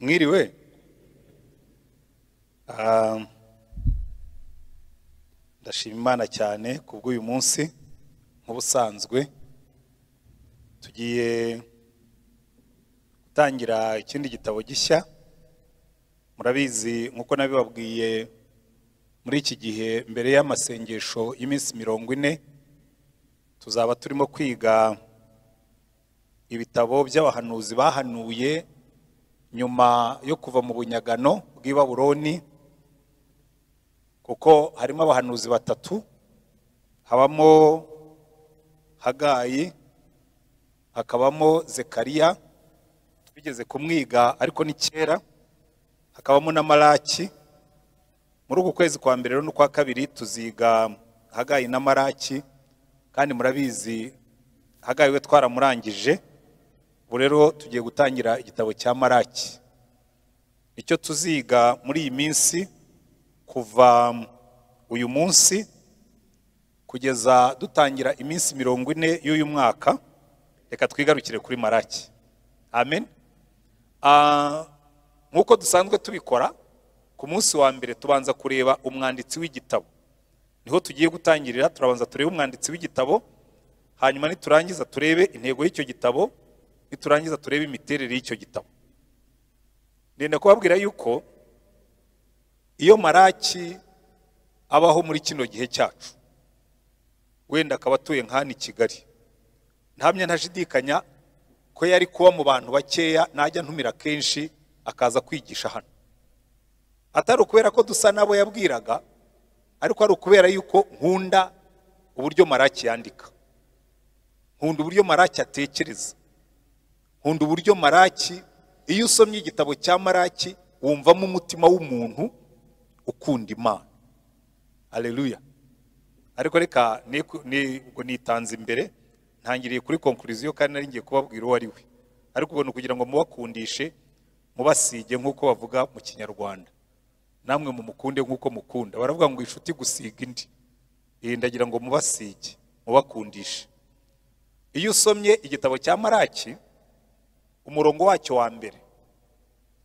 Mwiriwe. Ndashima Imana cyane kubw'uyu munsi. Nk'ubusanzwe tugiye gutangira ikindi gitabo gishya. Murabizi nkuko nabibabwiye muri iki gihe mbere y'amasengesho y'iminsi 40 tuzaba turimo kwiga ibitabo by'abahanuzi bahanuye nyuma yo kuva mu bunyagano bw'i Babuloni, kuko harimo abahanuzi batatu, habamo Hagayi, hakabamo Zekariya twigeze kumwiga ariko ni kera, hakabamo na Malaki. Muri uku kwezi kwa mbere no kwa kabiri tuziga Hagayi na Malaki, kandi murabizi Hagayi we twaramurangije. Ubu rero tugiye gutangira igitabo cya Malaki, icyo tuziga muri iyi minsi kuva uyu munsi kugeza dutangira iminsi 40 y'uyu mwaka. Reka twigarukire kuri Malaki. Amen. Nkuko dusanzwe tubikora, ku munsi wa mbere tubanza kureba umwanditsi w'igitabo. Niho tugiye gutangirira, turabanza turebe umwanditsi w'igitabo, hanyuma niturangiza turebe intego y'icyo gitabo, niturangiza turebe imiterere y'icyo gitabo. Ndenda kubabwira yuko iyo Malaki abaho muri kino gihe cyacu, wenda akaba atuye nk'hano i Kigali, ntamya ntashidikanya ko yari kuba mu bantu bakeya najya ntumira kenshi akaza kwigisha hano. Atari ukubera ko dusa nabo yabwiraga, ariko ari ukubera yuko nkunda uburyo Malaki yandika, nkunda uburyo Malaki atekereza, nkunda uburyo Malaki, iyo usomye igitabo cya Malaki wumvamo umutima w'umuntu ukunda Imana. Haleluya. Ariko reka ubwo nitanze imbere, ntangiriye kuri conclusion kandi nari ngiye kubabwira uwo ari we, ariko ubwo kugira ngo mubakundishe, mubasige nkuko bavuga mu Kinyarwanda, namwe mumukunde nkuko mukunda. Baravuga ngo inshuti gusiga indi. Ndagira ngo mubasige, mubakundishe. Iyo usomye igitabo cya Malaki, umurongo wacyo wa mbere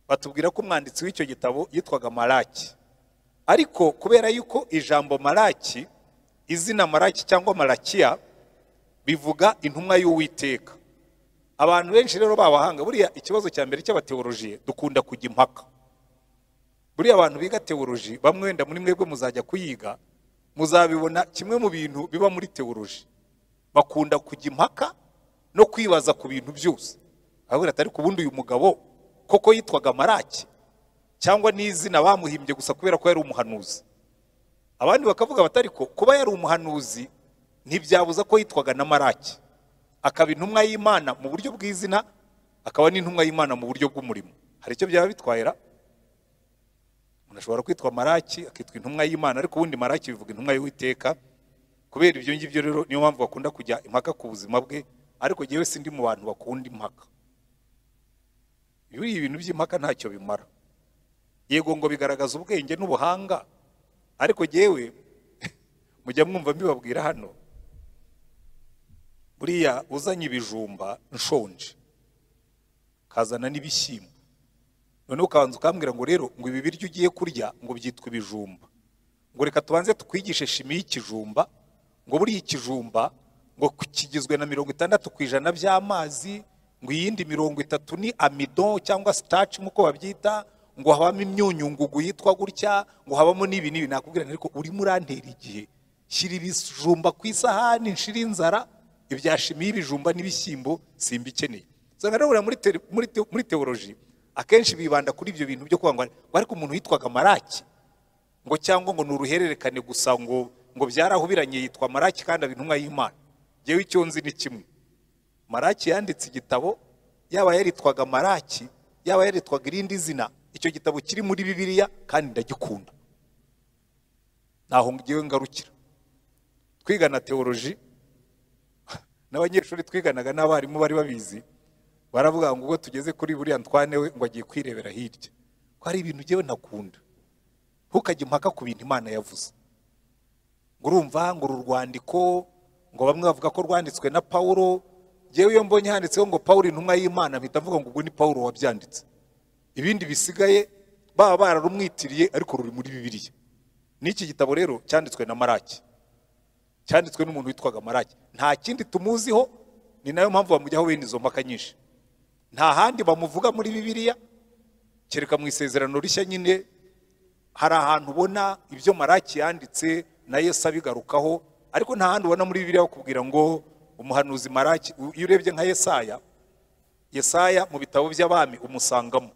batubwira ko umwanditsi w'icyo gitabo yitwaga Malaki. Ariko kubera yuko ijambo Malaki, izina Malaki cyangwa Malakiya bivuga intumwa y'Uwiteka, abantu benshi rero babahanga, buriya ikibazo cya mbere cy'abateoloji dukunda kujya impaka. Buriya abantu biga teoloji, bamwe wenda muri mwebwe muzajya kuyiga, muzabibona kimwe mu bintu biba muri teoloji, bakunda kujya impaka no kwibaza ku bintu byose. Ahubwo atari kubundi uyu mugabo koko yitwaga Malaki cyangwa n'izina bamuhimbye gusa kubera ko yari umuhanuzi. Abandi bakavuga batari ko kuba yari umuhanuzi ntibyabuza ko yitwaga na Malaki, akaba intumwa y'Imana mu buryo bw'izina, akaba n'intumwa y'Imana mu buryo bw'umurimo. Hari icyo byaba bitwayera? Umuntu ashobora kwitwa Malaki akitwa intumwa y'Imana, ariko ubundi Malaki bivuga intumwa y'Uwiteka. Kubera ibyo ngibyo rero niyo mpamvu bakunda kujya impaka ku buzima bwe, ariko jyewe sindi mu bantu bakunda impaka. Buriya ibintu by'impaka ntacyo bimara. Yego ngo bigaragaza ubwenge n'ubuhanga, ariko jyewe mujya mwumva mbibabwira hano, buriya uzanye ibijumba nshonje kazana n'ibishyimbo, none ukabanza ukambwira ngo rero ngo ibi biryo ugiye kurya ngo byitwa ibijumba, ngo reka tubanze tukwigishe shimi y'ikijumba, ngo buriya ikijumba ngo kigizwe na 60% by'amazi, ngo iyindi 30 ni amidon cyangwa starch nkuko babyita, ngo habamo imyunyungugu yitwa gutya, ngo habamo n'ibi n'ibi. Nakubwira ariko urimo urantera igihe, shyira ibijumba ku isahani nshira inzara, ibya shimi y'ibijumba n'ibishyimbo simbikeneye. Usanga rero muri teoloji akenshi bibanda kuri ibyo bintu byo kuvuga ngo ariko umuntu yitwaga Malaki, ngo cyangwa ngo ni uruhererekane gusa, ngo byarahubiranye yitwa Malaki kandi aba intumwa y'Imana. Jyewe icyo nzi ni kimwe, Malaki yanditse igitabo, yaba yaritwaga Malaki, yaba yaritwaga irindi zina, icyo gitabo kiri muri Bibiliya kandi ndagikunda. Naho ngiye ngarukira. Twigana teoloji n'abanyeshuri twiganaga n'abarimu bari babizi, baravuga ngo ubwo tugeze kuri buriya Antoine we ngo agiye kwirebera hirya, ko hari ibintu jyewe ntakunda. Ntukajye impaka ku bintu Imana yavuze. Ngo urumva ngo uru rwandiko ngo bamwe bavuga ko rwanditswe na Paulo, jyewe iyo mbonye handitseho ngo Paulo intumwa y'Imana mpita mvuga ngo ubwo ni Paulo wabyanditse. Ibindi bisigaye baba bararumwitiriye ariko ruri muri Bibiliya. N'iki gitabo rero cyanditswe na Maraki, cyanditswe n'umuntu witwaga Maraki. Nta kindi tumuziho, ni nayo mpamvu bamujyaho bene izo mpaka nyinshi. Nta handi bamuvuga muri Bibiliya kereka mu Isezerano Rishya nyine. Hari ahantu ubona ibyo Maraki yanditse na Yesu abigarukaho, ariko nta handi ubona muri Bibiliya bakubwira ngo umuhanuzi Maraki. Iyo urebye nka Yesaya, Yesaya mu bitabo by'abami umusangamo.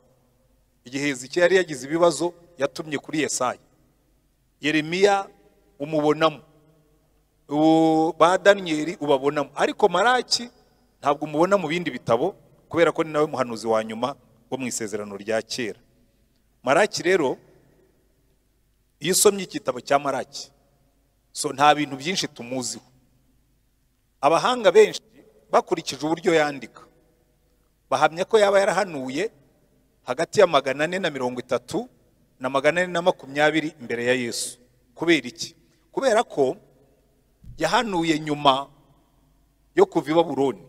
Igihe Hezekiya yari yagize ibibazo yatumye kuri Yesaya. Yeremiya umubonamo, ba Daniyeli ubabonamo, ariko Maraki ntabwo umubona mu bindi bitabo kubera ko ni nawe muhanuzi wa nyuma wo mu Isezerano rya Kera. Maraki rero, iyo usomye igitabo cya Maraki, so nta bintu byinshi tumuziho. Abahanga benshi bakurikije uburyo yandika bahamya ko yaba yarahanuye hagati ya 430 na 420 imbere ya Yesu. Kubera iki? Kubera ko yahanuye nyuma yo kuva i Babuloni,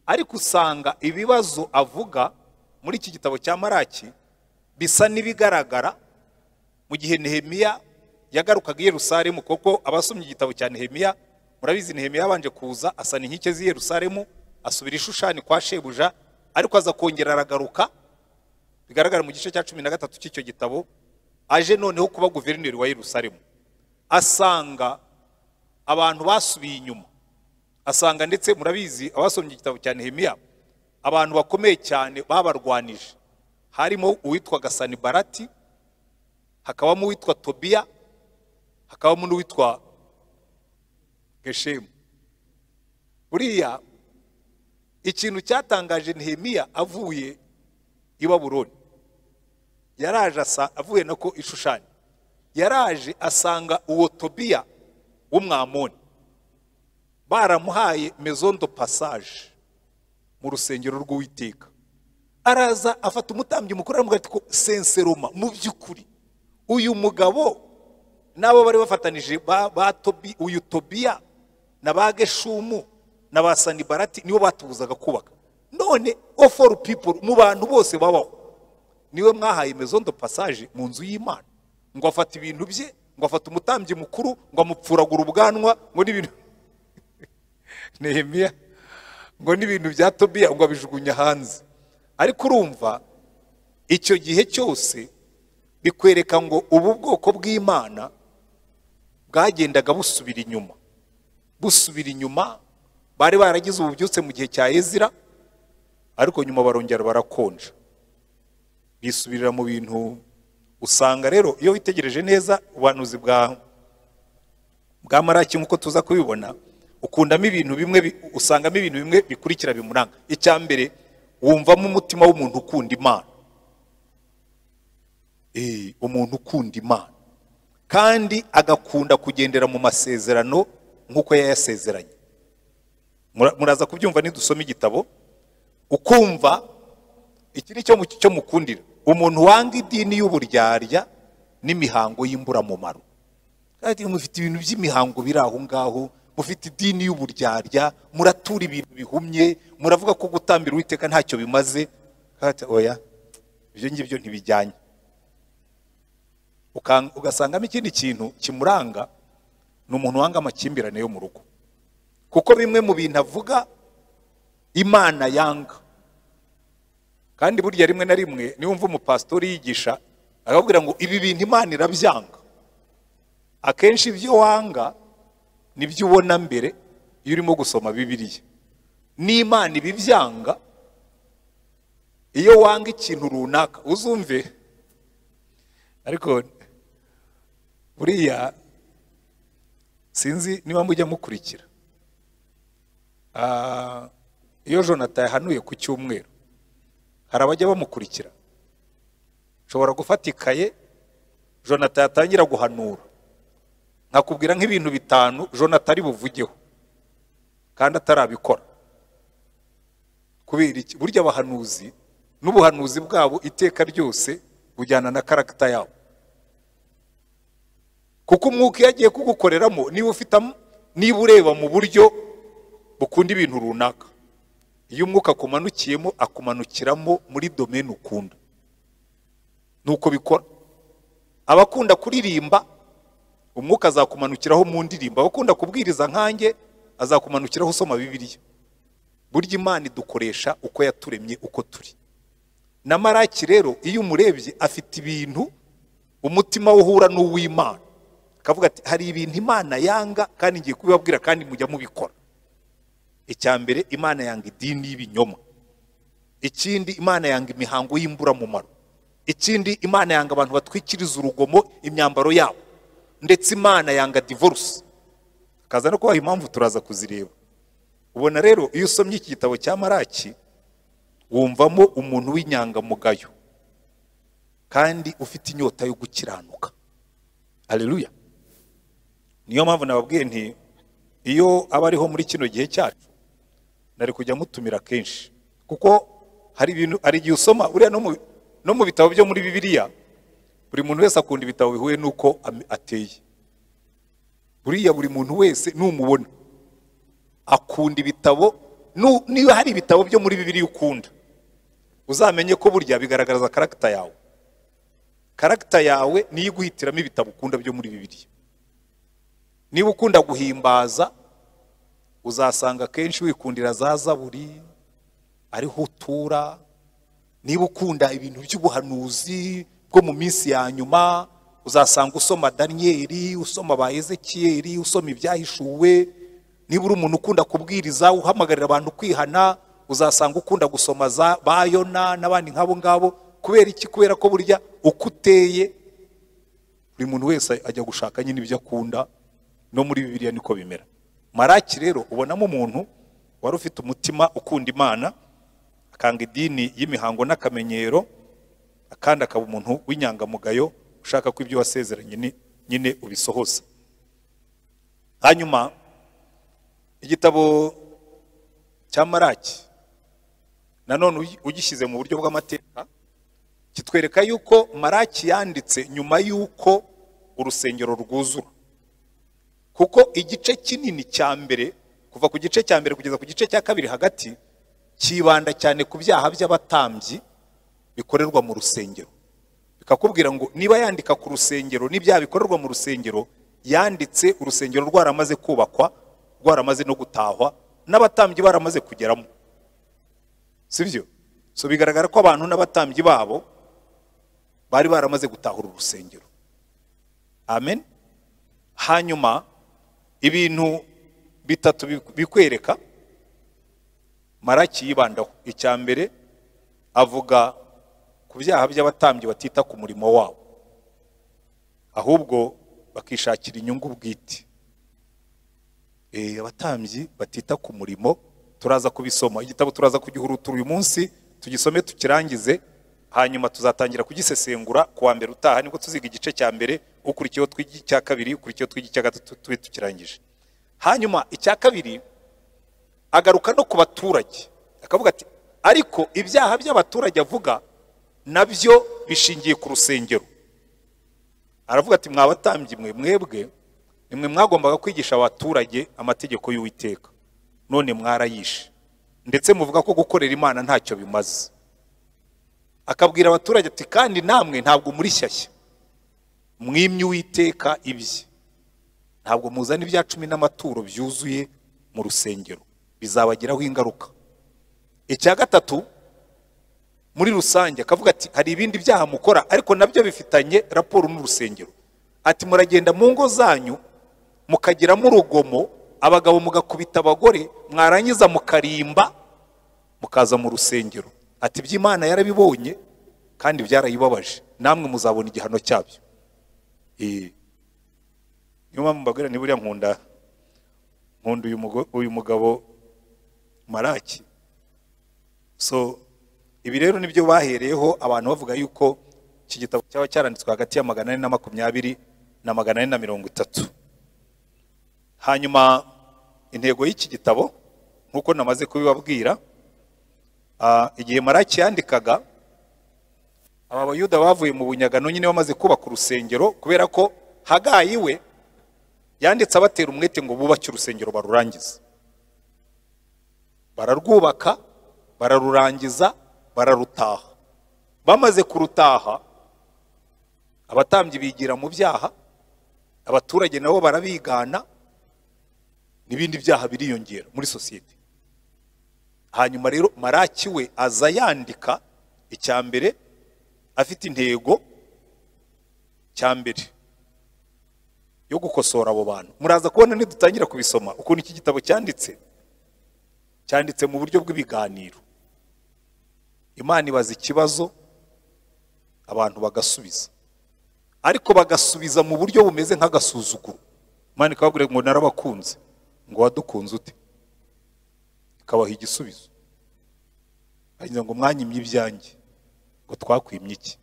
ariko usanga ibibazo avuga muri iki gitabo cya Maraki bisa n'ibigaragara mu gihe Nehemiya yagarukaga i Yerusalemu. Kuko abasomye igitabo cya Nehemiya murabizi, Nehemiya yabanje kuza asana inkike z'i Yerusalemu, asubira i Shushani kwa shebuja, ariko aza kongera aragaruka, bigaragara mu gice cya 13 cy'icyo gitabo, aje noneho kuba guverineri wa Yerusalemu. Asanga abantu basubiye inyuma, asanga ndetse murabizi abasomye igitabo cya Nehemiya, abantu bakomeye cyane babarwanije, harimo uwitwaga Sanibarati, hakabamo uwitwa Tobiya, hakabamo n'uwitwa Geshemu. Buriya ikintu cyatangaje Nehemiya avuye i Babuloni, yaraje avuye nako i Shushani, yaraje asanga uwo Tobiya w'Umwamoni baramuhaye maison de passage mu rusengero rw'Uwiteka. Araza afata umutambyi mukuru aramubwira ati ko senseroma, mu by'ukuri uyu mugabo nabo bari bafatanije ba Tobi, uyu Tobiya na ba Geshumu na ba Sanibarati nibo batubuzaga kubaka, none of all people, mu bantu bose babaho, niwe mwahaye maison de passage mu nzu y'Imana. Ngo afata ibintu bye, ngo afata umutambyi mukuru, ngo amupfuragura ubwanwa, ngo n'ibintu Nehemiya ngo n'ibintu bya Tobiya ngo abijugunya hanze. Ariko urumva icyo gihe cyose bikwereka ngo ubu bwoko bw'Imana bwagendaga busubira inyuma, busubira inyuma. Bari baragize ububyutse mu gihe cya Ezira, ariko nyuma barongera barakonja, bisubirira mu bintu. Usanga rero iyo witegereje neza ubuhanuzi bwa Maraki nk'uko tuza kubibona, ukundamo ibintu bimwe, usangamo ibintu bimwe bikurikira bimuranga. Icya mbere, wumvamo umutima w'umuntu ukunda Imana. Umuntu ukunda Imana kandi agakunda kugendera mu masezerano nk'uko yayasezeranye. Muraza kubyumva nidusoma igitabo, ukumva iki ni cyo mukundira umuntu wanga idini y'uburyarya n'imihango y'imburamumaro. Kandi mufite ibintu by'imihango biri aho ngaho, mufite idini y'uburyarya, muratura ibintu bihumye, muravuga ko gutambira Uwiteka ntacyo bimaze. Oya, ibyo ngibyo ntibijyanye. Ugasangamo ikindi kintu kimuranga, ni umuntu wanga amakimbirane yo mu rugo. Kuko bimwe mu bintu avuga Imana yanga. Kandi burya rimwe na rimwe niwumva umupastori yigisha akabwira ngo ibi bintu Imana irabyanga, akenshi ibyo wanga nibyo ubona mbere iyo urimo gusoma Bibiliya. N'Imana ibibyanga, iyo wanga ikintu runaka uzumve. Ariko buriya sinzi niba mujya mukurikira, iyo Jonathan yahanuye ku cyumweru hari abajya bamukurikira. Nshobora gufata ikaye Jonathan yatangira guhanura, nkakubwira nk'ibintu 5 Jonathan ari buvugeho kandi atarabikora. Kubera iki? Burya abahanuzi n'ubuhanuzi bwabo iteka ryose bujyana na karagita yabo. Kuko umwuka iyo agiye kugukoreramo, niba ufite, niba ureba mu buryo bukunda ibintu runaka, iyo umwuka akumanukiyemo akumanukiramo muri domaine ukunda. Nuko bikora. Abakunda kuririmba, umwuka azakumanukiraho mu ndirimbo. Abakunda kubwiriza nkanjye, azakumanukiraho usoma Bibiliya. Burya Imana idukoresha uko yaturemye, uko turi. Na Maraki rero iyo umurebye afite ibintu umutima uhura n'uw'Imana, akavuga ati hari ibintu Imana yanga kandi ngiye kubibabwira kandi mujya mubikora. Icya mbere, Imana yanga idini y'ibinyoma. Ikindi, Imana yanga imihango y'imburamumaro. Ikindi, Imana yanga abantu batwikiriza urugomo imyambaro yabo. Ndetse Imana yanga divorce. Akaza no kubaha impamvu, turaza kuzireba. Ubona rero iyo usomye iki gitabo cya Maraki wumvamo umuntu w'inyangamugayo kandi ufite inyota yo gukiranuka. Haleluya. Niyo mpamvu nababwiye nti iyo aba ariho muri kino gihe cyacu nari kujya mutumira kenshi, kuko hari ibintu, hari igihe usoma uriya no mu bitabo byo muri Bibiliya, buri muntu wese akunda ibitabo bihuye n'uko ateye. Buriya buri muntu wese numubona akunda ibitabo. Niba hari ibitabo byo muri Bibiliya ukunda, uzamenye ko burya bigaragaza character yawe. Character yawe niyo iguhitiramo ibitabo ukunda byo muri Bibiliya. Niba ukunda guhimbaza, uzasanga kenshi wikundira za Zaburi, ariho utura. Niba ukunda ibintu by'ubuhanuzi bwo mu minsi ya nyuma, uzasanga usoma Daniyeli, usoma ba Ezekiyeli, usoma ibyahishuwe. Niba uri umuntu ukunda kubwiriza, uhamagarira abantu kwihana, uzasanga ukunda gusoma za ba Yona n'abandi nk'abo ngabo. Kubera iki? Kubera ko burya uko uteye, buri muntu wese ajya gushaka nyine ibyo akunda. No muri Bibiliya niko bimera. Maraki rero ubonamo umuntu wari ufite umutima ukunda Imana, akanga idini y'imihango n'akamenyero, akandi akaba umuntu w'inyangamugayo ushaka ko ibyo wasezeranye nyine ubisohoza. Hanyuma igitabo cya Maraki nanone ugishyize mu buryo bw'amateka kitwereka yuko Maraki yanditse nyuma yuko urusengero rwuzura, kuko igice kinini cya mbere, kuva ku gice cya mbere kugeza ku gice cya kabiri hagati, kibanda cyane ku byaha by'abatambyi bikorerwa mu rusengero. Bikakubwira ngo niba yandika ku rusengero n'ibyaha bikorerwa mu rusengero, yanditse urusengero rwaramaze kubakwa, rwaramaze no gutahwa, n'abatambyi baramaze kugeramo. Sibyo? So bigaragara ko abantu n'abatambyi babo bari baramaze gutahura urusengero. Amen. Hanyuma ibintu bitatu bikwereka Maraki yibandaho. Icya mbere, avuga ku byaha by'abatambyi batita ku murimo wabo, ahubwo bakishakira inyungu bwite. Abatambyi batita ku murimo, turaza kubisoma. Igitabo turaza kugihurutura uyu munsi, tugisome tukirangize, hanyuma tuzatangira kugisesengura ku wa mbere utaha, nibwo tuziga igice cya mbere, ukurikiyeho twige icya kabiri, ukurikiyeho twige icya gatatu, tube tukirangije. Hanyuma icya kabiri, agaruka no ku baturage, akavuga ati ariko ibyaha by'abaturage avuga nabyo bishingiye ku rusengero. Aravuga ati mwabatambyi mwe, mwebwe nimwe mwagombaga kwigisha abaturage amategeko y'Uwiteka, none mwarayishe, ndetse muvuga ko gukorera Imana ntacyo bimaze. Akabwira abaturage ati kandi namwe ntabwo muri shyashya, mwimye Uwiteka ibye, ntabwo muzana ibya cumi n'amaturo byuzuye mu rusengero, bizabagiraho ingaruka. Icya gatatu, muri rusange akavuga ati hari ibindi byaha mukora ariko nabyo bifitanye raporo n'urusengero. Ati muragenda mu ngo zanyu mukagiramo urugomo, abagabo mugakubita abagore, mwarangiza mukarimba mukaza mu rusengero. Ati iby'Imana yarabibonye kandi byarayibabaje, namwe muzabona igihano cyabyo. Niyo mpamvu mbabwira ni buriya nkunda uyu mugabo Maraki. So ibi rero nibyo bahereyeho abantu bavuga yuko iki gitabo cyaba cyaranditswe hagati ya 420 na 430. Hanyuma intego y'iki gitabo nkuko namaze kubibabwira, igihe Maraki yandikaga, aba Bayuda bavuye mu bunyagano nyine bamaze kubaka urusengero, kubera ko Hagayi we yanditse abatera umwete ngo bubake urusengero barurangize. Bararwubaka, bararurangiza, bararutaha. Bamaze kurutaha, Abatambyi bigira mu byaha, abaturage nabo barabigana, n'ibindi byaha biriyongera muri sosiyete. Hanyuma rero Maraki we aza yandika icya mbere afite intego cya mbere yo gukosora abo bantu. Muraza kubona nidutangira kubisoma ukuntu iki gitabo cyanditse, cyanditse mu buryo bw'ibiganiro. Imana ibaza ikibazo, abantu bagasubiza, ariko bagasubiza mu buryo bumeze nk'agasuzuguro. Imana ikababwira ngo narabakunze, ngo wadukunze ute? Ikabaha igisubizo. Bagira ngo mwanyimye ibyanjye, ngo twakwimye iki?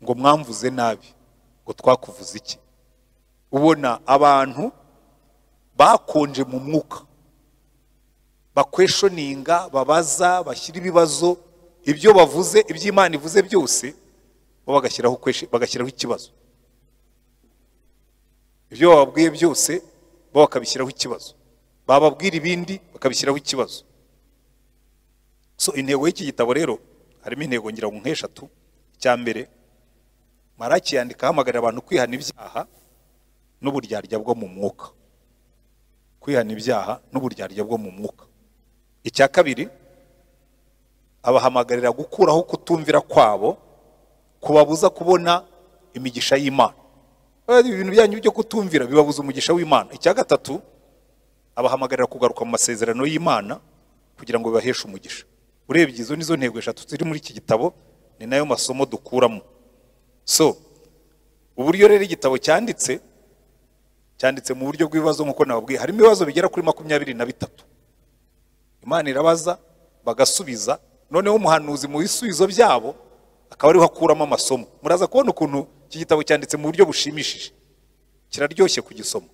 Ngo mwamvuze nabi, ngo twakuvuze iki? Ubona abantu bakonje mu mwuka, bakweshoninga, babaza, bashyira ibibazo, ibyo bavuze, ibyo Imana ivuze byose bo bagashyiraho bagashyiraho ikibazo. Ibyo bababwiye byose bo bakabishyiraho ikibazo, bababwira ibindi bakabishyiraho ikibazo. So intego y'iki gitabo rero harimo intego ngira ngo nk'eshatu. Icya mbere, Maraki yandika ahamagarira abantu kwihana ibyaha n'uburyarya bwo mu mwuka. Kwihana ibyaha n'uburyarya bwo mu mwuka. Icya kabiri, abahamagarira gukuraho kutumvira kwabo kubabuza kubona imigisha y'Imana. Ibintu byanyu byo kutumvira bibabuza umugisha w'Imana. Icya gatatu, abahamagarira kugaruka mu masezerano y'Imana kugira ngo bibaheshe umugisha. Urebye izo nizo ntego eshatu ziri muri iki gitabo, ni nayo masomo dukuramo. So uburyo rero igitabo cyanditse, cyanditse mu buryo bw'ibibazo nk'uko nababwiye. Harimo ibibazo bigera kuri 23. Imana irabaza bagasubiza, noneho umuhanuzi mu bisubizo byabo akaba ariho akuramo amasomo. Muraza kubona ukuntu iki gitabo cyanditse mu buryo bushimishije, kiraryoshye kugisoma.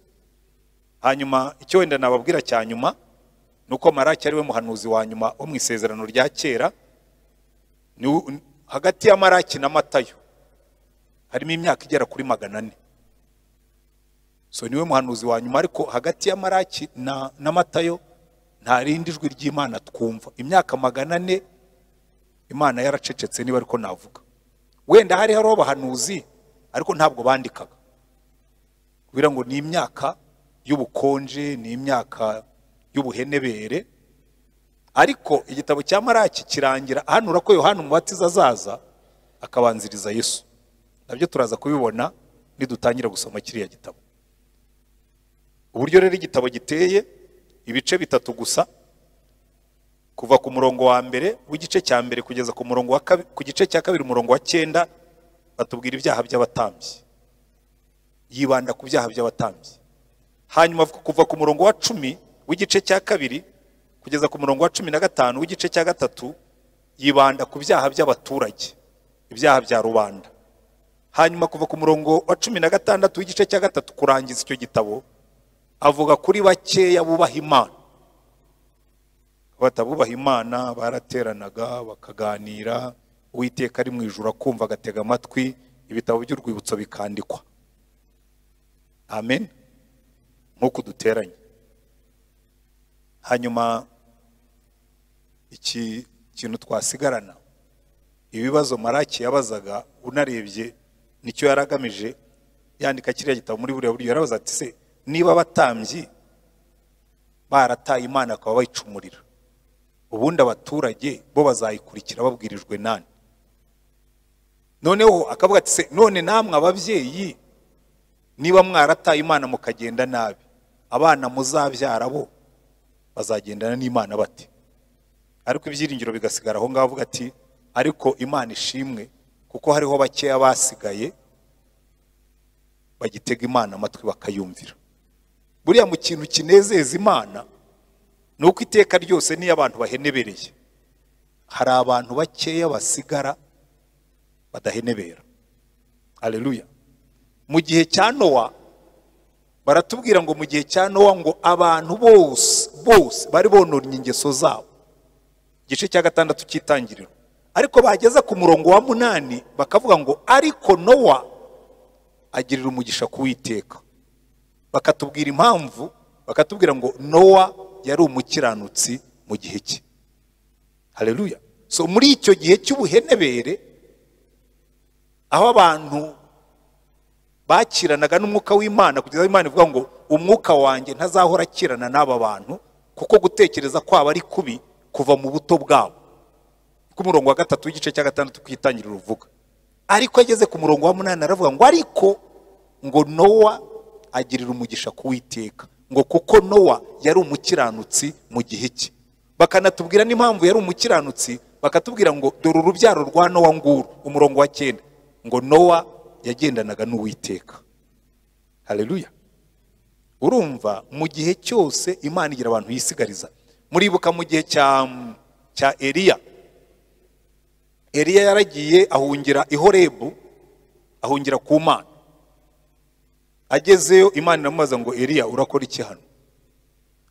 Hanyuma icyo wenda nababwira cya nyuma nuko Maraki ari we muhanuzi wa nyuma wo mu isezerano rya kera. Ni hagati ya Maraki na Matayo harimo imyaka igera kuri 400. So niwe muhanuzi wa nyuma, ariko hagati ya Maraki na Matayo nta rindi jwi ry'Imana twumva. Imyaka 400 Imana yaracecetse, niba ariko navuga. Wenda hari hariho abahanuzi ariko ntabwo bandikaga, kugira ngo ni imyaka y'ubukonje, ni imyaka y'ubuhenebere. Ariko igitabo cya Maraki kirangira ahanura ko Yohana Umubatiza azaza akabanziriza Yesu. Nabyo turaza kubibona nidutangira gusoma kiriya gitabo. Uburyo rero igitabo giteye, ibice bitatu gusa, kuva ku murongo wa mbere w'igice cya mbere kugeza ku murongo wa ku gice cya kabiri umurongo wa 9, batubwira ibyaha by'abatambyi. Yibanda ku byaha by'abatambyi. Hanyuma kuva ku murongo wa 10 w'igice cya kabiri kugeza ku murongo wa 15 w'igice cya gatatu, yibanda ku byaha by'abaturage, ibyaha bya rubanda. Hanyuma kuva ku murongo wa 16 w'igice cya gatatu kurangiza icyo gitabo, avuga kuri bakeya bubaha Imana. Batabubaha Imana barateranaga bakaganira, Uwiteka ari mu ijuru akumva agatega amatwi, ibitabo by'urwibutso bikandikwa. Amen. Nkuko duteranye. Hanyuma iki kintu twasigarana, ibibazo Maraki yabazaga, unarebye nicyo yaragamije yandika kiriya gitabo muri buriya buryo. Yarabaza ati se niba abatambyi barataye Imana akaba bayicumurira, ubundi abaturage bo bazayikurikira babwirijwe nani? Noneho akavuga ati se none namwe ababyeyi niba mwarataye Imana mukagenda nabi, abana muzabyara bo bazagendana n'Imana bate? Ariko ibyiringiro bigasigara aho ngaho. Avuga ati ariko Imana ishimwe kuko hariho bakeya basigaye bagitega Imana amatwi bakayumvira. Buriya mu kintu kinezeza Imana nuko iteka ryose niyo abantu bahenebereye, hari abantu bakeya basigara badahenebera. Haleluya. Mu gihe cya Nowa baratubwira ngo mu gihe cya Nowa ngo abantu bose bose bari bononnye ingeso zabo. Igice cya 6 cy'itangiriro. Ariko bageza ku murongo wa 8 bakavuga ngo ariko Nowa agirira umugisha kuwiteka. Bakatubwira impamvu, bakatubwira ngo Nowa yari umukiranutsi mu gihe cye. Haleluya. So muri icyo gihe cy'ubuhenebere aho abantu Bakiranaga n'umwuka w'Imana kugeza Imana ivuga ngo umwuka wanjye ntazahora akirana n'aba bantu, kuko gutekereza kwabo ari kubi kuva mu buto bwabo. Ku murongo wa 3 w'igice cya 6 kwitangirira uvuga. Ariko ageze ku murongo wa 8 aravuga ngo ariko ngo Nowa agirira umugisha kuwiteka, ngo kuko Nowa yari umukiranutsi mu gihe cye. Bakanatubwira n'impamvu yari umukiranutsi, bakatubwira ngo dore urubyaro rwa Nowa nguru, umurongo wa 9 ngo Nowa yagendanaga n'Uwiteka. Haleluya. Urumva mu gihe cyose Imana igira abantu yisigariza. Muribuka mu gihe cya Eliya. Eliya yaragiye ahungira i Horebu, ahungira ku Mana. Agezeyo Imana iramubaza ngo Eliya urakora iki hano?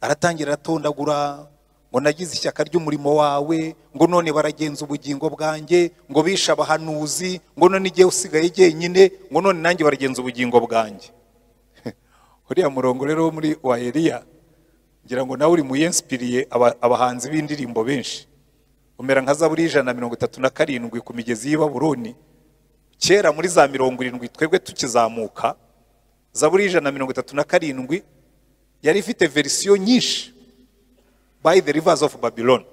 Aratangira aratondagura ngo nagize ishyaka ry'umurimo wawe, ngo none baragenza ubugingo bwanjye, ngo bisha abahanuzi, ngo none igihe usigaye jyenyine, ngo none nanjye baragenza ubugingo bwanjye. Uriya murongo rero muri wa Eliya ngira ngo nawe uri muyenspiriye abahanzi b'indirimbo benshi. Umera nka Zaburi 137 ku migezi y'i Babuloni. Kera muri za 70 twebwe tukizamuka, Zaburi 137 yari ifite verisiyo nyinshi. By the rivers of Babylon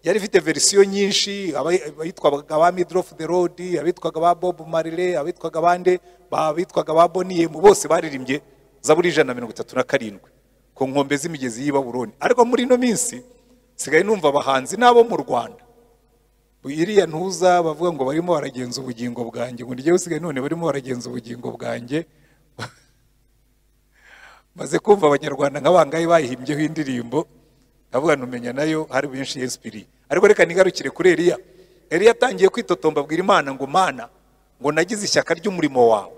yari ifite verisiyo nyinshi, abitwaga ba Middle of the Road, abitwaga ba Bob Marley, abitwaga bande, abitwaga ba Bonnie, bose baririmbye Zaburi 137 ku nkombe z'imigezi y'i Babuloni. Ariko muri ino minsi sigaye numva abahanzi nabo mu Rwanda iriya ntuza bavuga ngo barimo baragenza ubugingo bwanjye, ngo ngiye usigaye none barimo baragenza ubugingo bwanjye. Maze kumva abanyarwanda nkabangaye bayihimbyeho indirimbo, ndavuga numenya nayo hari benshi inspiri. Ariko reka nigarukire kuri Eliya. Eliya atangiye kwitotomba abwira Imana ngo Mana, ngo nagize ishyaka ry'umurimo wawe,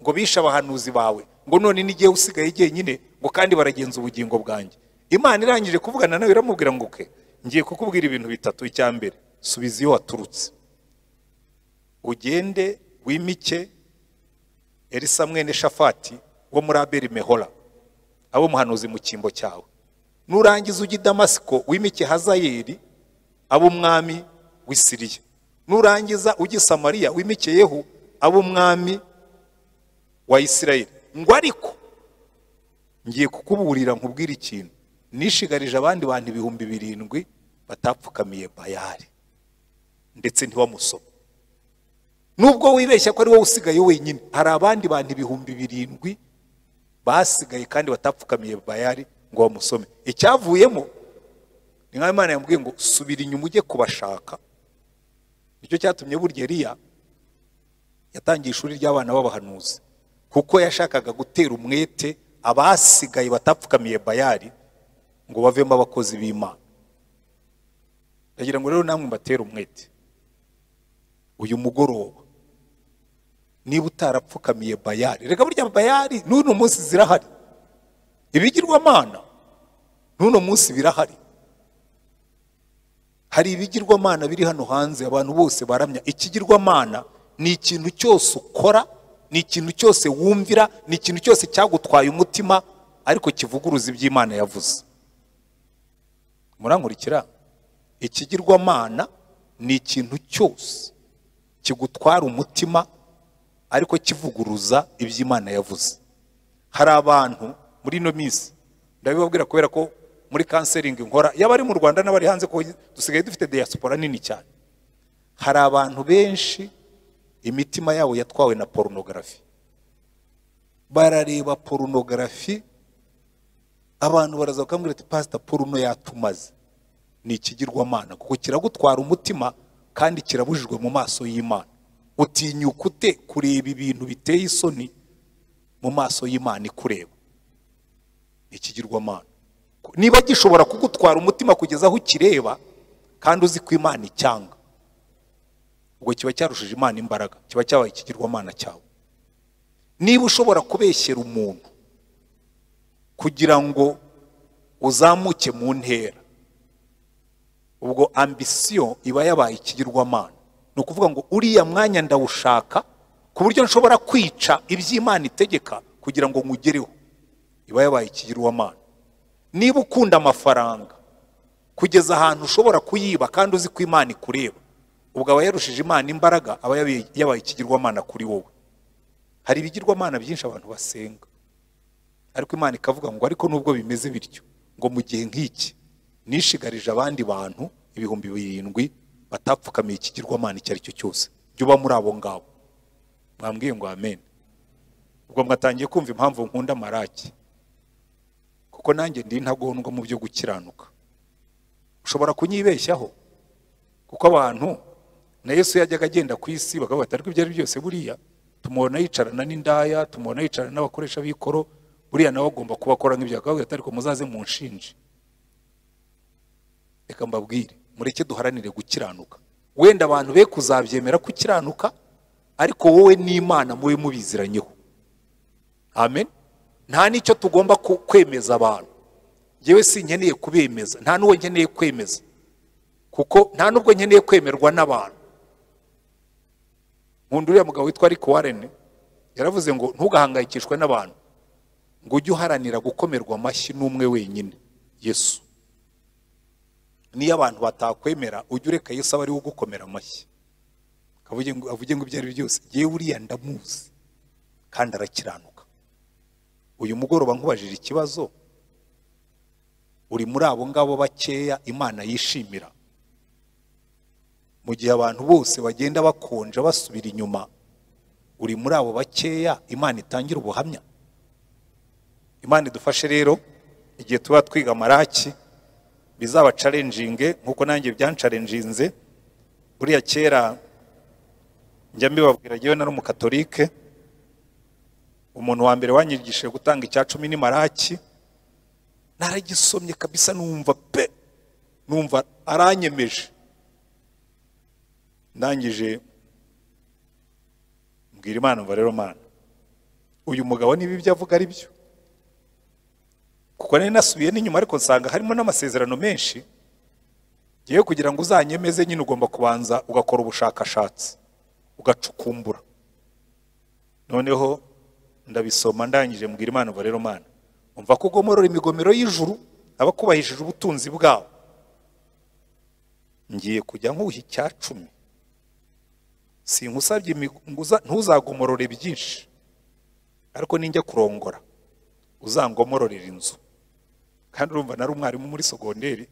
ngo bisha abahanuzi bawe, ngo none nigiye usigaye jyenyine, ngo kandi baragenza ubugingo bwanjye. Imana irangije kuvugana nawe iramubwira ngo ke ngiye kukubwira ibintu bitatu. Icya mbere, subiza iyo waturutse, ugende wimike Elisa mwene Shafati wo muri Abeli Mehola abo muhanuzi mu cyimbo cyawe. Nurangiza ujye i Damasiko wimike Hazayeli abo umwami w'i Siriya. Nurangiza ujye i Samariya wimike Yehu abo umwami wa Isirayeli. Ngo ariko ngiye kukuburira nkubwira ikintu, nishigarije abandi bantu 7,000 batapfukamiye Bayali ndetse ntiwamusoma. Nubwo wibeshya ko ari wowe usigaye wenyine, hari abandi bantu 7,000 basigaye kandi batapfukamiye Bayali ngo bamusome. Icyavuyemo ni nka Imana yambwiye ngo subira inyuma ujye kubashaka. Nicyo cyatumye burya Eliya yatangiye ishuri ry'abana b'abahanuzi, kuko yashakaga gutera umwete abasigaye batapfukamiye Bayali ngo bavemo abakozi b'Imana. Ndagira ngo rero namwe mbatere umwete uyu mugoroba, niba utarapfukamiye Bayali, reka burya Bayali n'uno munsi zirahari, ibigirwamana n'uno munsi birahari. Hari ibigirwamana biri hano hanze abantu bose baramya. Ikigirwamana ni ikintu cyose ukora, ni ikintu cyose wumvira, ni ikintu cyose cyagutwaye umutima ariko kivuguruza iby'Imana yavuze. Murankurikira? Ikigirwamana ni ikintu cyose kigutwara umutima ariko kivuguruza iby'Imana yavuze. Hari abantu muri ino minsi, ndabibabwira kubera ko muri counseling nkora, yaba ari mu Rwanda n'abari hanze, ko dusigaye dufite diaspora nini cyane. Hari abantu benshi imitima yabo yatwawe na pornography. Barareba pornography, abantu baraza bakambwira ati pastor porno yatumaze. Ni ikigirwamana kuko kiragutwara umutima kandi kirabujijwe mu maso y'Imana. Utinyuka ute kureba ibintu biteye isoni mu maso y'Imana ikureba? Ikigirwamana niba gishobora kugutwara umutima kugeza aho ukireba kandi uzi ko Imana icyanga, ubwo kiba cyarushije Imana imbaraga, kiba cyabaye ikigirwamana cyawe. Niba ushobora kubeshyera umuntu kugira ngo uzamuke mu ntera, ubwo ambisiyo iba yabaye ikigirwamana. Ni ukuvuga ngo uriya mwanya ndawushaka ku buryo nshobora kwica iby'Imana itegeka kugira ngo nkugereho, iba yabaye ikigirwamana. Niba ukunda amafaranga kugeza ahantu ushobora kuyiba kandi uzi ko Imana ikureba, ubwo aba yarushije Imana imbaraga, aba yabaye ikigirwamana kuri wowe. Hari ibigirwamana byinshi abantu basenga, ariko Imana ikavuga ngo ariko nubwo bimeze bityo, ngo mu gihe nk'iki nishigarije abandi bantu 7,000 batapfukamiye ikigirwamana icyo ari cyo cyose. Jya uba muri abo ngabo. Mwambwiye ngo amen. Ubwo mwatangiye kumva impamvu nkunda Maraki, kuko nanjye ndi intagondwa mu byo gukiranuka. Ushobora kunyibeshyaho, kuko abantu na Yesu yajyaga agenda ku isi bakavuga bati ariko ibyo ari byose buriya tumubona yicarana n'indaya, tumubona yicarana n'abakoresha b'ikoro, buriya nawe agomba kuba akora nk'ibyo. Bakavuga bati ariko muzaze munshinje. Reka mbabwire, mureke duharanire gukiranuka. Wenda abantu be kuzabyemera gukiranuka, ariko wowe n'Imana mube mubiziranyeho. Amen. Nta n'icyo tugomba kwemeza abantu. Njyewe sinkeneye kubemeza, nta n'uwo nkeneye kwemeza, kuko nta n'ubwo nkeneye kwemerwa n'abantu. Nkunda uriya mugabo witwa Rick Warren, yaravuze ngo ntugahangayikishwe n'abantu, ngo ujye uharanira gukomerwa amashyi n'umwe wenyine, Yesu. Niyo abantu batakwemera, ujye ureka Yesu abe ari we ugukomera amashyi, avuge ngo ibyo ari byose yewe uriya ndamuzi kandi arakiranuka. Uyu mugoroba nkubajije ikibazo, uri muri abo ngabo bakeya Imana yishimira? Mu gihe abantu bose bagenda bakonja basubira inyuma, uri muri abo bakeya Imana itangira ubuhamya? Imana idufashe rero igihe tuba twiga Maraki, bizaba challenging nkuko nanjye byanchalenginze. Buriya kera njya mbibabwira, njyewe nari umukatolike, umuntu wa mbere wanyigishije gutanga icya 10 ni Maraki. Naragisomye kabisa numva pe, numva aranyemeje. Ndangije mbwira Imana, mva rero Mana, uyu mugabo niba ibyo avuga ari byo, kuko nari nasubiye n'inyuma ariko nsanga harimo n'amasezerano menshi. Ngiye kugira ngo uzanyemeze nyine ugomba kubanza ugakora ubushakashatsi, ugacukumbura. Noneho ndabisoma, ndangije mbwira Imana, mva rero Mana, umva ko ugomorora imigomero y'ijuru abakubahishije ubutunzi bwabo, ngiye kujya nkuha icya 10, sinkusabye ntuzagomorore byinshi, ariko ninjya kurongora uzangomororera inzu. Kandi urumva nari umwarimu muri sogonderi,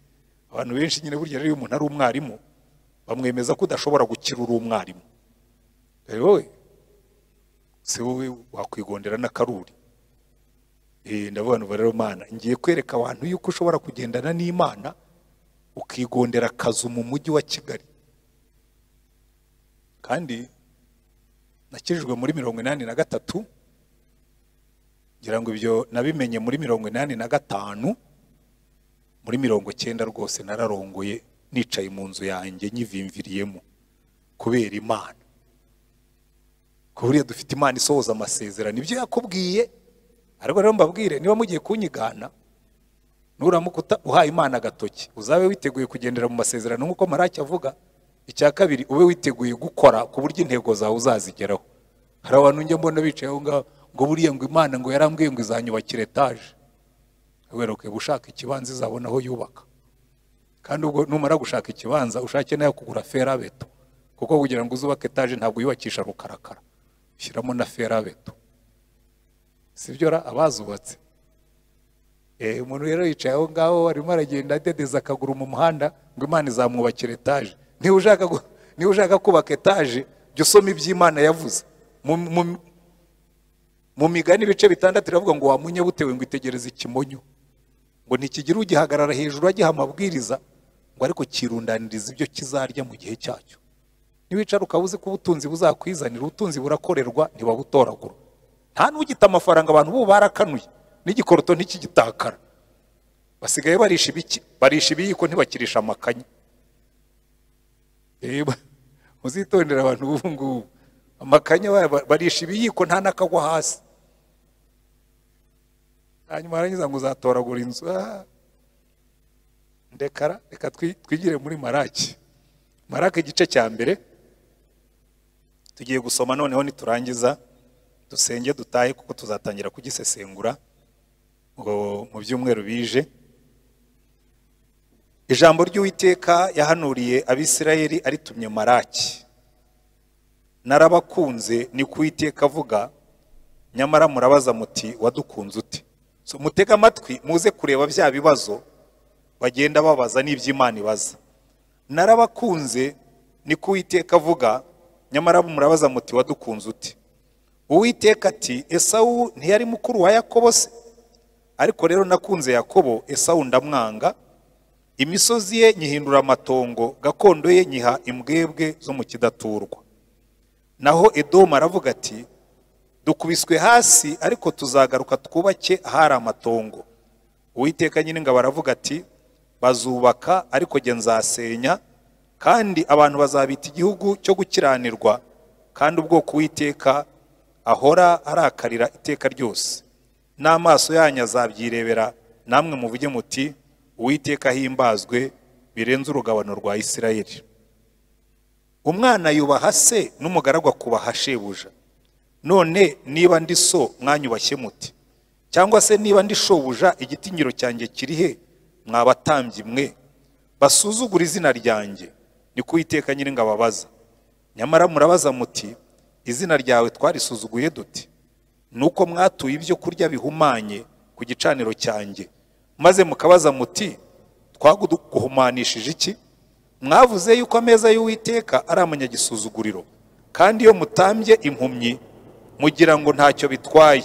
abantu benshi nyine burya rero iyo umuntu ari umwarimu bamwemeza ko udashobora gukira uri umwarimu. Wowe si wowe wakwigondera n'akaruri. Ndavuga ngo rero Mana, ngiye kwereka abantu yuko ushobora kugendana n'Imana ukigondera akazu mu mujyi wa Kigali. Kandi nakijijwe muri 83, ngira ngo ibyo nabimenye muri 85, muri 90 rwose nararongoye nicaye mu nzu yanjye nyivimviriyemo kubera Imana. Kuriya dufite Imana isohoza amasezerano, ibyo yakubwiye. Ariko rero mbabwire, niba mugiye kunyigana, nuramuka uhaye Imana agatoki, uzabe witeguye kugendera mu masezerano nk'uko Maraki avuga. Icya kabiri, ube witeguye gukora ku buryo intego zawe uzazigeraho. Hari abantu njya mbona bicaye aho ngaho ngo buriya ngo Imana ngo yarambwiye ngo izanyubakira etaje. Weroke gushaka ikibanza izabona aho yubaka. Kandi ubwo numara gushaka ikibanza ushake nayo kugura ferabeto, kuko kugira ngo uzubake etaje ntabwo yubakisha rukarakara, ushyiramo na ferabeto. Sibyo ra abazubatse? Umuntu rero yicaye aho ngaho arimo aragenda adedeza akaguru mu muhanda ngo Imana izamwubakira etaje. Niba ushaka kubaka etaje, jya usoma iby'Imana yavuze. Mu migani ibice 6 iravuga ngo wa munyabutewe ngo itegereze ikimonyo, ngo ntikigira ugihagarara hejuru agiha amabwiriza, ngo ariko kirundaniriza ibyo kizarya mu gihe cyacyo. Niwicara ukaba uzi ko ubutunzi buzakwizanira, ubutunzi burakorerwa ntibabutoragura. Nta n'ugita amafaranga, abantu bo barakanuye, n'igikoroto ntikigitakara. Basigaye barisha ibiki, barisha ibiyiko ntibakirisha amakanya. Muzitondera abantu b'ubu ngubu, amakanya barisha ibiyiko nta n'akagwa hasi. Hanyuma arangiza ngo uzatoragura inzu. Ndekara, reka twigire muri Maraki. Maraki igice cya 1 tugiye gusoma, noneho niturangiza dusenge dutahe, kuko tuzatangira kugisesengura ngo mu byumweru bije. Ijambo ry'Uwiteka yahanuriye Abisirayeli aritumye Maraki. Narabakunze ni ku Uwiteka avuga, Nyamara murabaza muti wadukunze ute? So mutega amatwi muze kureba bya bibazo bagenda babaza n'iby'Imana ibaza. Narabakunze niko Uwiteka avuga, nyamara murabaza muti wadukunze ute? Uwiteka ati Esawu ntiyari mukuru wa Yakobo se? Ariko rero nakunze Yakobo, Esawu ndamwanga. Imisozi ye nyihindura amatongo, gakondo ye nyiha imbwebwe zo mu kidaturwa. Naho Edomu aravuga ati dukubiswe hasi, ariko tuzagaruka twubake ahari amatongo. Uwiteka Nyiringabo aravuga ati bazubaka, ariko jye nzasenya, kandi abantu bazabita igihugu cyo gukiranirwa, kandi ubwoko Uwiteka ahora arakarira iteka ryose. N'amaso yanyu azabyirebera, namwe muvuge muti Uwiteka ahimbazwe birenze urugabano rwa Isirayeli. Umwana yubaha se, n'umugaragu akubaha shebuja. None niba ndi so mwanyubashye muti? Cyangwa se niba ndi shobuja igitinyiro cyanjye kiri he? Mwabatambyi mwe basuzugura izina ryanjye, niko Uwiteka Nyiringabo abaza. Nyamara murabaza muti izina ryawe twarisuzuguye dute? Nuko mwatuye ibyo kurya bihumanye ku gicaniro cyanjye, maze mukabaza muti twaguhumanishije iki? Mwavuze yuko ameza y'Uwiteka ari amanyagisuzuguriro, kandi iyo mutambye impumyi mugira ngo ntacyo bitwaye,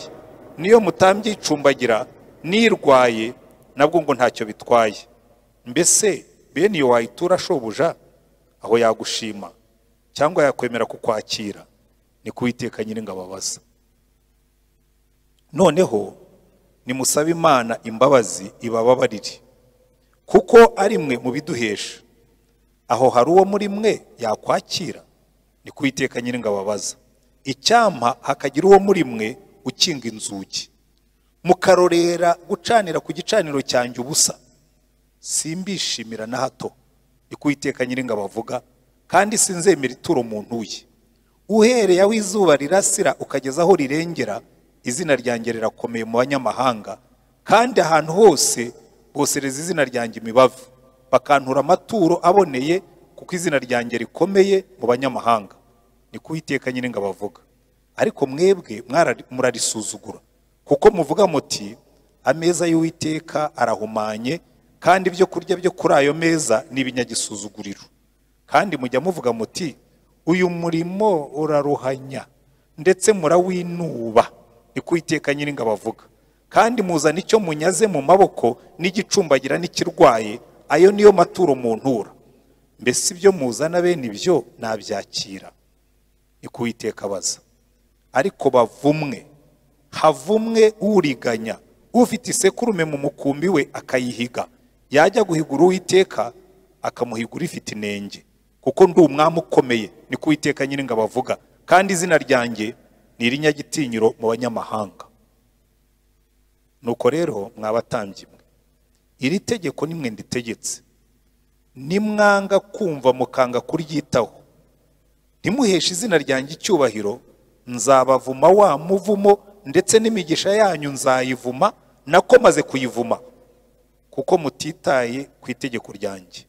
niyo mutambye icumbagira nirwaye nabwo ngo ntacyo bitwaye. Mbese bene iyo wayitura shobuja, aho yagushima cyangwa yakwemera kukwakira? Niko Uwiteka Nyiringabo abaza. Noneho nimusabe Imana imbabazi ibababarire, kuko ari mwe mu biduhesha. Aho hari uwo muri mwe yakwakira? Niko Uwiteka Nyiringabo abaza. Icyampa hakagira uwo muri mwe ukinga inzugi, mukarorera gucanira ku gicaniro cyanjye ubusa, simbishimira na hato, niko Uwiteka Nyiringabo avuga, kandi sinzemera ituro muntu ye. Uhereye aho izuba rirasira ukageza aho rirengera, izina ryanjye rirakomeye mu banyamahanga, kandi ahantu hose bosereza izina ryanjye imibavu, bakantura amaturo aboneye, kuko izina ryanjye rikomeye mu banyamahanga, niko Uwiteka Nyiringabo avuga. Ariko mwebwe murarisuzugura, kuko muvuga muti ameza y'Uwiteka arahumanye, kandi ibyo kurya byo kuri ayo meza ni ibinyagisuzuguriro. Kandi mujya muvuga muti uyu murimo uraruhanya, ndetse murawinuba, niko Uwiteka Nyiringabo avuga. Kandi muzana icyo munyaze mu maboko, n'igicumbagira n'ikirwaye, ayo niyo maturo muntura. Mbese ibyo muzana bene ibyo nabyakira? Niko Uwiteka abaza. Ariko bavumwe, havumwe uriganya, ufite isekurume mu mukumbi we akayihiga, yajya guhigura Uwiteka akamuhigura ifite inenge, kuko ndi umwami ukomeye, niko Uwiteka Nyiringabo avuga, kandi izina ryanjye ni irinyagitinyiro mu banyamahanga. Nuko rero mwabatambyi mwe, iri tegeko nimwe nditegetse, nimwanga kumva mukanga kuryitaho, ntimuheshe izina ryanjye icyubahiro, nzabavuma wa muvumo, ndetse n'imigisha yanyu nzayivuma, nako maze kuyivuma, kuko mutitaye ku itegeko ryanjye,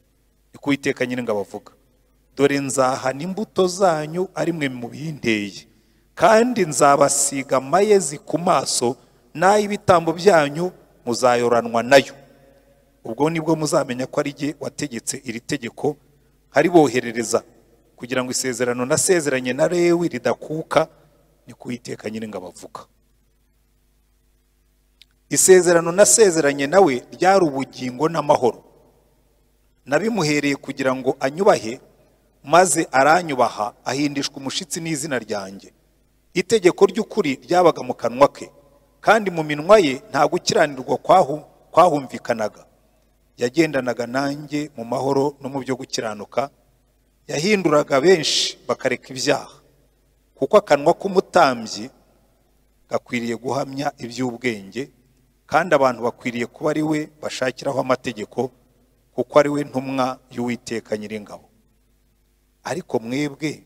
niko Uwiteka Nyiringabo avuga. Dore nzahana imbuto zanyu ari mwe mubinteye, kandi nzabasiga amayezi ku maso, n'ay'ibitambo byanyu muzayoranwa nayo. Ubwo nibwo muzamenya ko ari jye wategetse iri tegeko, nkariboherereza, kugira ngo isezerano nasezeranye na Lewi ridakuka, niko Uwiteka Nyiringabo avuga. Isezerano nasezeranye nawe ryari ubugingo n'amahoro, nabimuhereye kugira ngo anyubahe, maze aranyubaha, ahindishwa umushitsi n'izina ryanjye. Itegeko ry'ukuri ryabaga mu kanwa ke, kandi mu minwa ye nta gukiranirwa kwahumvikanaga. Yagendanaga nanjye mu mahoro no mu byo gukiranuka, yahinduraga benshi bakareka ibyaha, kuko akanwa k'umutambyi gakwiriye guhamya iby'ubwenge, kandi abantu bakwiriye kuba ari we bashakiraho amategeko, kuko ari we ntumwa y'Uwiteka Nyiringabo. Ariko mwebwe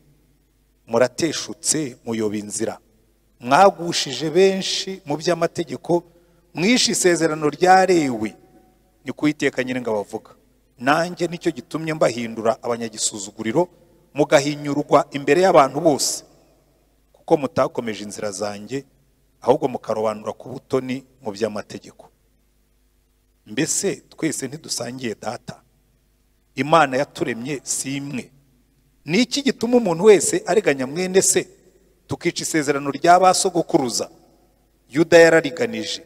murateshutse muyoba inzira, mwagushije benshi mu by'amategeko, mwishe isezerano rya Lewi, niko Uwiteka Nyiringabo avuga. Nanjye nicyo gitumye mbahindura abanyagisuzuguriro, mugahinyurwa imbere y'abantu bose, kuko mutakomeje inzira zanjye, ahubwo mukarobanura ku butoni mu by'amategeko. Mbese twese ntidusangiye data? Imana yaturemye si imwe? Ni iki gituma umuntu wese ariganya mwene se, tukica isezerano rya ba sogokuruza? Yuda yarariganije,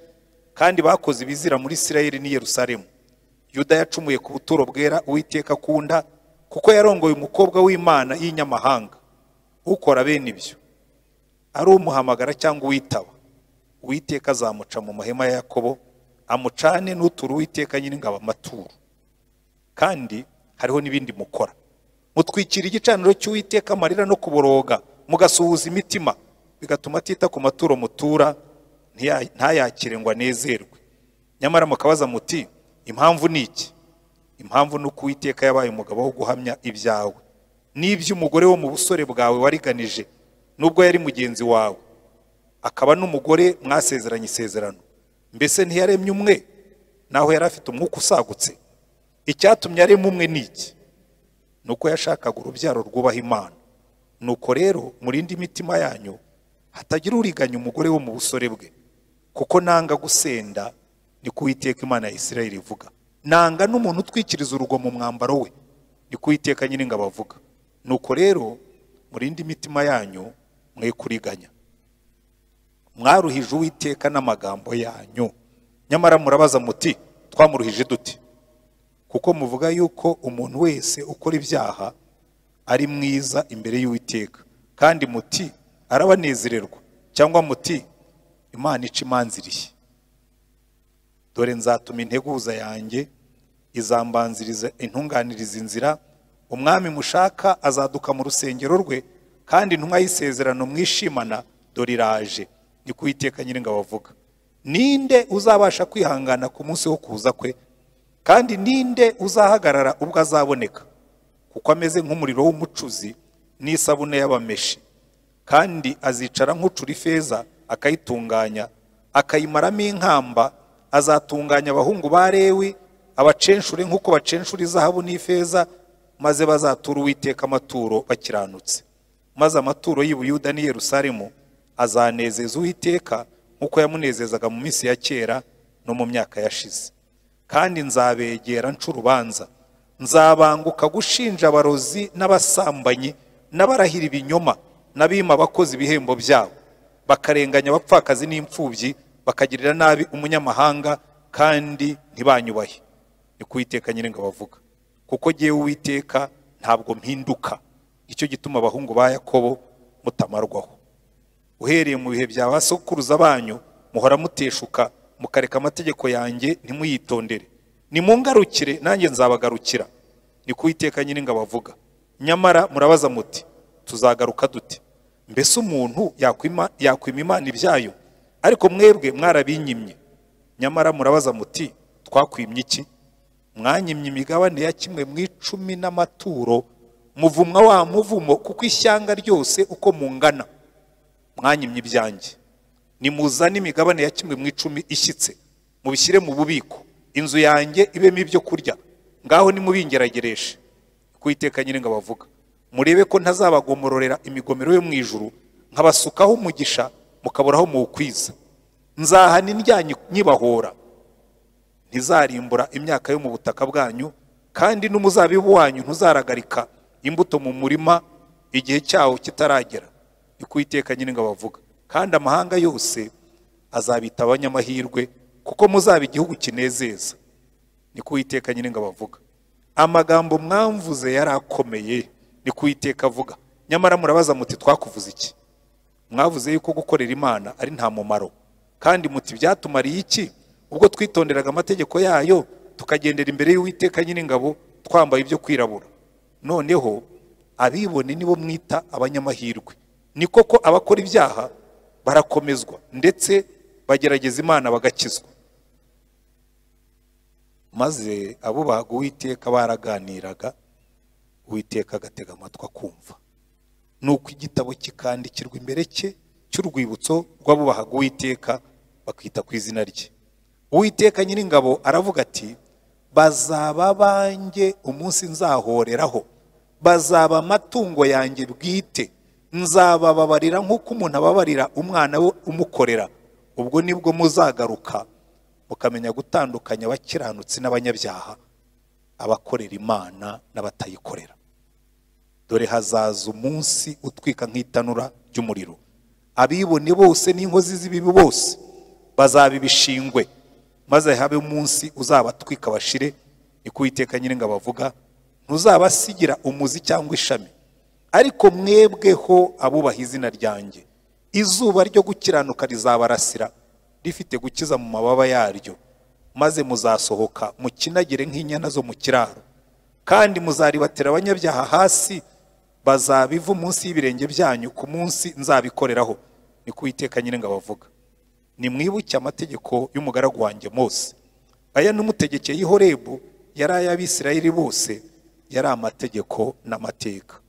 kandi bakoze ibizira muri Isirayeli n'i Yerusalemu. Yuda yacumuye ku buturo bwera Uwiteka akunda, kuko yarongoye umukobwa w'Imana y'inyamahanga. Ukora bene ibyo, ari umuhamagara cyangwa uwitaba, Uwiteka azamuca mu mahema ya Yakobo, amucane n'utura Uwiteka Nyiringabo amaturo. Kandi hariho n'ibindi mukora: mutwikira igicaniro cy'Uwiteka amarira no kuboroga, mugasuhuza imitima, bigatuma atita ku maturo mutura, ntayakire ngo anezerwe. Nyamara mukabaza muti: impamvu ni iki? Impamvu ni uko Uwiteka yabaye umugabo wo guhamya ibyawe n'iby'umugore wo mu busore bwawe wariganije, nubwo yari mugenzi wawe, akaba n'umugore mwasezeranye isezerano. Mbese ntiyaremye umwe, naho yari afite umwuka usagutse? Icyatumye arema umwe ni iki? Nuko yashakaga urubyaro rwubaha Imana. Nuko rero murinde imitima yanyu, hatagira uriganya umugore wo mu busore bwe, kuko nanga gusenda, niko Uwiteka Imana ya Isirayeli ivuga. Nanga n'umuntu utwikiriza urugo mu mwambaro we, niko Uwiteka Nyiringabo avuga. Nuko rero murinde imitima yanyu, mwe kuriganya. Mwaruhije Uwiteka n'amagambo yanyu. Nyamara murabaza muti: twamuruhije dute? Kuko muvuga yuko umuntu wese ukora ibyaha ari mwiza imbere y'Uwiteka, kandi muti: arabanezererwa, cyangwa muti: Imana ica imanza irihe? Dore nzatuma integuza yanjye izambanziriza intunganiriza inzira. Umwami mushaka azaduka mu rusengero rwe, kandi intumwa y'isezerano mwishimana dore iraje, niko Uwiteka Nyiringabo avuga. Ninde uzabasha kwihangana ku munsi wo kuza kwe? Kandi ninde uzahagarara ubwo azaboneka? Kuko ameze nk'umuriro w'umucuzi n'isabune y'abameshi, kandi azicara nk'ucura ifeza akayitunganya, akayimaramo inkamba. Azatunganya abahungu ba Lewi, abacenshure nk'uko bacenshura izahabu n'ifeza, maze bazatura Uwiteka amaturo bakiranutse. Maze amaturo y'i Buyuda n'i Yerusalemu azanezeza Uwiteka nk'uko yamunezezaga mu minsi ya kera no mu myaka yashize. Kandi nzabegera nca urubanza, nzabanguka gushinja abarozi n'abasambanyi n'abarahira ibinyoma n'abima abakozi ibihembo byabo, bakarenganya abapfakazi n'imfubyi, bakagirira nabi umunyamahanga, kandi ntibanyubahe, niko Uwiteka Nyiringabo avuga. Kuko jyewe Uwiteka ntabwo mpinduka, icyo gituma abahungu ba Yakobo mutamarwaho. Uhereye mu bihe bya basokuruza banyu muhora muteshuka, mukareka amategeko yanjye ntimuyitondere. Nimungarukire nanjye nzabagarukira, niko Uwiteka Nyiringabo avuga. Nyamara murabaza muti: tuzagaruka dute? Mbese umuntu yakwima Imana ibyayo? Ariko mwebwe mwarabinyimye. Nyamara murabaza muti: twakwimye iki? Mwanyimye imigabane ya kimwe mu icumi n'amaturo, muvumwa wa muvumo, kuko ishyanga ryose uko mungana mwanyimye ibyanjye. Nimuzane imigabane ya kimwe mu icumi ishyitse, mubishyire mu bubiko, inzu yanjye ibemo ibyo kurya. Ngaho nimubingeragereshe, niko Uwiteka Nyiringabo avuga. Murebe ko ntazabagomororera imigomero yo mu ijuru, nkabasukaho umugisha mukaburaho muwukwiza. Nzahana indyanyi nyibahora, ntizarimbura imyaka yo mu butaka bwanyu, kandi n'umuzabibu wanyu ntuzaragarika imbuto mu murima igihe cyawo kitaragera, niko Uwiteka Nyiringabo avuga. Kandi amahanga yose azabita abanyamahirwe, kuko muzaba igihugu kinezeza, niko Uwiteka Nyiringabo avuga. Amagambo mwamvuze yarakomeye, niko Uwiteka avuga. Nyamara murabaza muti: twakuvuze iki? Mwavuze yuko gukorera Imana ari nta mumaro, kandi muti: byatumariye iki ubwo twitonderaga amategeko yayo, tukagendera imbere y'Uwiteka Nyiringabo twambaye ibyo kwirabura? Noneho abibone nibo mwita abanyamahirwe. Ni koko abakora ibyaha barakomezwa, ndetse bagerageza Imana bagakizwa. Maze abubahaga Uwiteka baraganiraga, Uwiteka agatega amatwi akumva. Nuko igitabo kikandikirwa imbere cye cy'urwibutso rw'abubahaga Uwiteka, bakita ku izina rye. Uwiteka Nyiringabo aravuga ati: bazaba banjye umunsi nzahoreraho, bazaba amatungo yanjye bwite, nzabababarira nk'uko umuntu ababarira umwana we umukorera. Ubwo nibwo muzagaruka mukamenya gutandukanya abakiranutsi n'abanyabyaha, abakorera Imana n'abatayikorera. Dore hazaza umunsi utwika nk'itanura ry'umuriro, abibone bose n'inkozi z'ibibi bose bazaba ibishingwe, maze habe umunsi uzabatwika bashire. Niko Uwiteka Nyiringabo avuga, ntuzabasigira umuzi cyangwa ishami. Ariko mwebweho abubaha izina ryanjye, izuba ryo gukiranuka rizabarasira rifite gukiza mu mababa yaryo, maze muzasohoka mukinagire nk'inyana zo mu kiraro, kandi muzaribatira abanyabyaha hasi, bazabiva munsi y'ibirenge byanyu ku munsi nzabikoreraho. Niko Uwiteka Nyiringabo avuga. Nimwibuke amategeko y'umugaragu wanjye Mose, aya n'umutegekeye i Horebu, yari ay'Abisirayeli bose, yari amategeko n'amateka.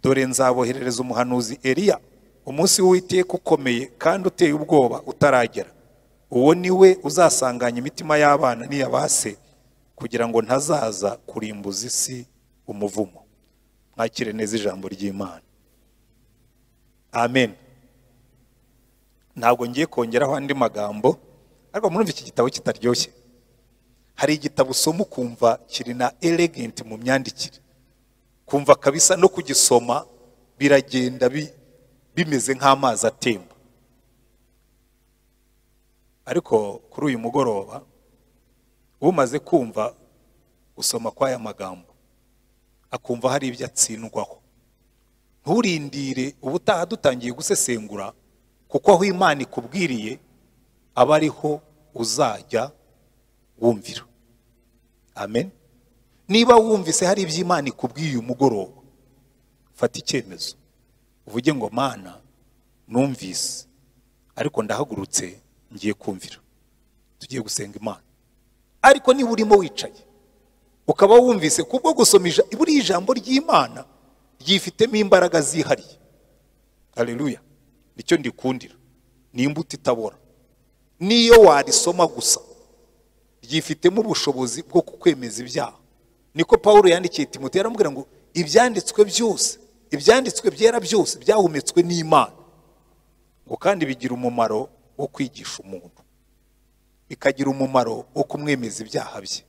Dore nzaboherereza umuhanuzi Eliya, umunsi w'Uwiteka ukomeye kandi uteye ubwoba utaragera. Uwo ni we uzasanganya imitima y'abana n'iy'abase, kugira ngo ntazaza kurimbuza isi umuvumo. Mwakire neza ijambo ry'Imana. Amen. Ntabwo ngiye kongeraho andi magambo, ariko murumva iki gitabo kitaryoshye. Hari igitabo usoma ukumva kiri na elegant mu myandikire, kumva kabisa no kugisoma biragenda bimeze nk'amazi atemba. Ariko kuri uyu mugoroba umaze kumva gusoma kw'aya magambo, akumva hari ibyo atsindwaho, nturindire ubutaha dutangiye gusesengura, kuko aho Imana ikubwiriye aba ariho uzajya wumvira. Amen. Niba wumvise hari ibyo Imana ikubwiye uyu mugoroba, fata icyemezo uvuge ngo Mana, numvise ariko ndahagurutse ngiye kumvira. Tugiye gusenga Imana. Ariko niba urimo wicaye ukaba wumvise kubwo gusoma buri ijambo ry'Imana ryifitemo imbaraga zihariye, haleluya, nicyo ndikundira, ni imbuto itabora. Niyo warisoma gusa ryifitemo ubushobozi bwo kukwemeza ibyaha. Niko Paulo yandikiye Timoteyo, aramubwira ngo ibyanditswe byose, ibyanditswe byera byose byahumetswe n'Imana, ngo kandi bigira umumaro wo kwigisha umuntu, bikagira umumaro wo kumwemeza ibyaha bye,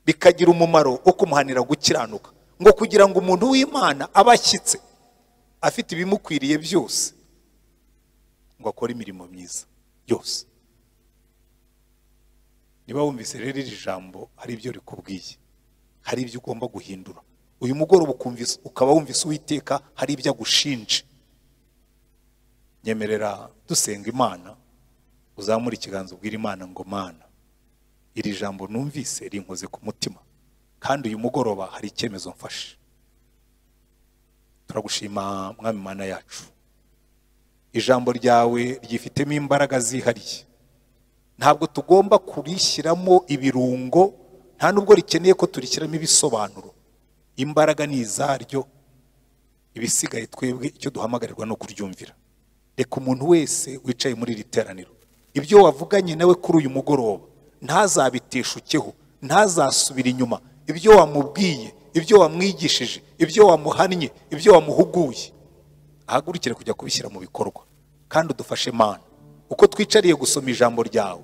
bikagira umumaro wo kumuhanira gukiranuka, ngo kugira ngo umuntu w'Imana abe ashyitse afite ibimukwiriye byose, ngo akore imirimo myiza yose. Niba wumvise rero iri jambo hari ibyo rikubwiye, hari ibyo ugomba guhindura, uyu mugoroba ukaba wumvise Uwiteka hari ibyo agushinje, nyemerera dusenga Imana, uzamure ikiganza ubwira Imana ngo Mana, iri jambo numvise rinkoze ku mutima, kandi uyu mugoroba hari icyemezo mfashe. Turagushima Mwami Mana yacu, ijambo ryawe ryifitemo imbaraga zihariye. Ntabwo tugomba kurishyiramo ibirungo, nta nubwo rikeneye ko turishyiramo ibisobanuro. Imbaraga ni izaryo, ibisigaye twebwe icyo duhamagarirwa no kuryumvira. Reka umuntu wese wicaye muri iri teraniro, ibyo wavuganye nawe kuri uyu mugoroba ntazabiteshukeho, ntazasubira inyuma. Ibyo wamubwiye, ibyo wamwigishije, ibyo wamuhannye, ibyo wamuhuguye, ahagurukire kujya kubishyira mu bikorwa. Kandi udufashe Mana, uko twicariye gusoma ijambo ryawe,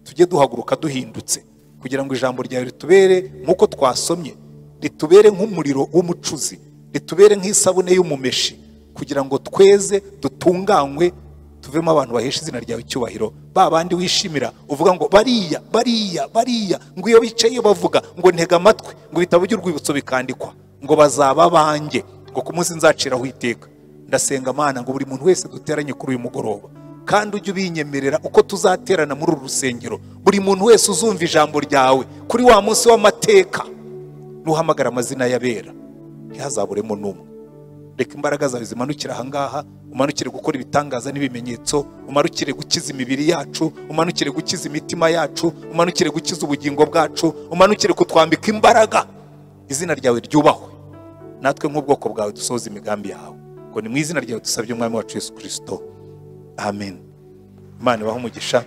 tujye duhaguruka duhindutse, kugira ngo ijambo ryawe ritubere nk'uko twasomye, ritubere nk'umuriro w'umucuzi, ritubere nk'isabune y'umumeshi, kugira ngo tweze dutunganywe, tuvemo abantu bahesha izina ryawe icyubahiro. Ba bandi wishimira uvuga ngo bariya bariya bariya, ngo iyo bicaye bavuga ngo ntega amatwi, ngo ibitabo by'urwibutso bikandikwa, ngo bazaba banjye, ngo ku munsi nzaciraho iteka. Ndasenga Mana ngo buri muntu wese duteranye kuri uyu mugoroba, kandi ujye ubinyemerera uko tuzaterana muri uru rusengero, buri muntu wese uzumva ijambo ryawe kuri wa munsi w'amateka, nuhamagara amazina y'abera ntihazaburemo n'umwe. Reka imbaraga zawe zimanukire ahangaha, umanukire gukora ibitangaza n'ibimenyetso, umanukire gukiza imibiri yacu, umanukire gukiza imitima yacu, umanukire gukiza ubugingo bwacu, umanukire kutwambika imbaraga. Izina ryawe ryubahwe, natwe nk'ubwoko bwawe dusohoze imigambi yawe. Ngo ni mu izina ryawe dusabye Umwami wacu Yesu Kristo, amen. Imana ibahe umugisha.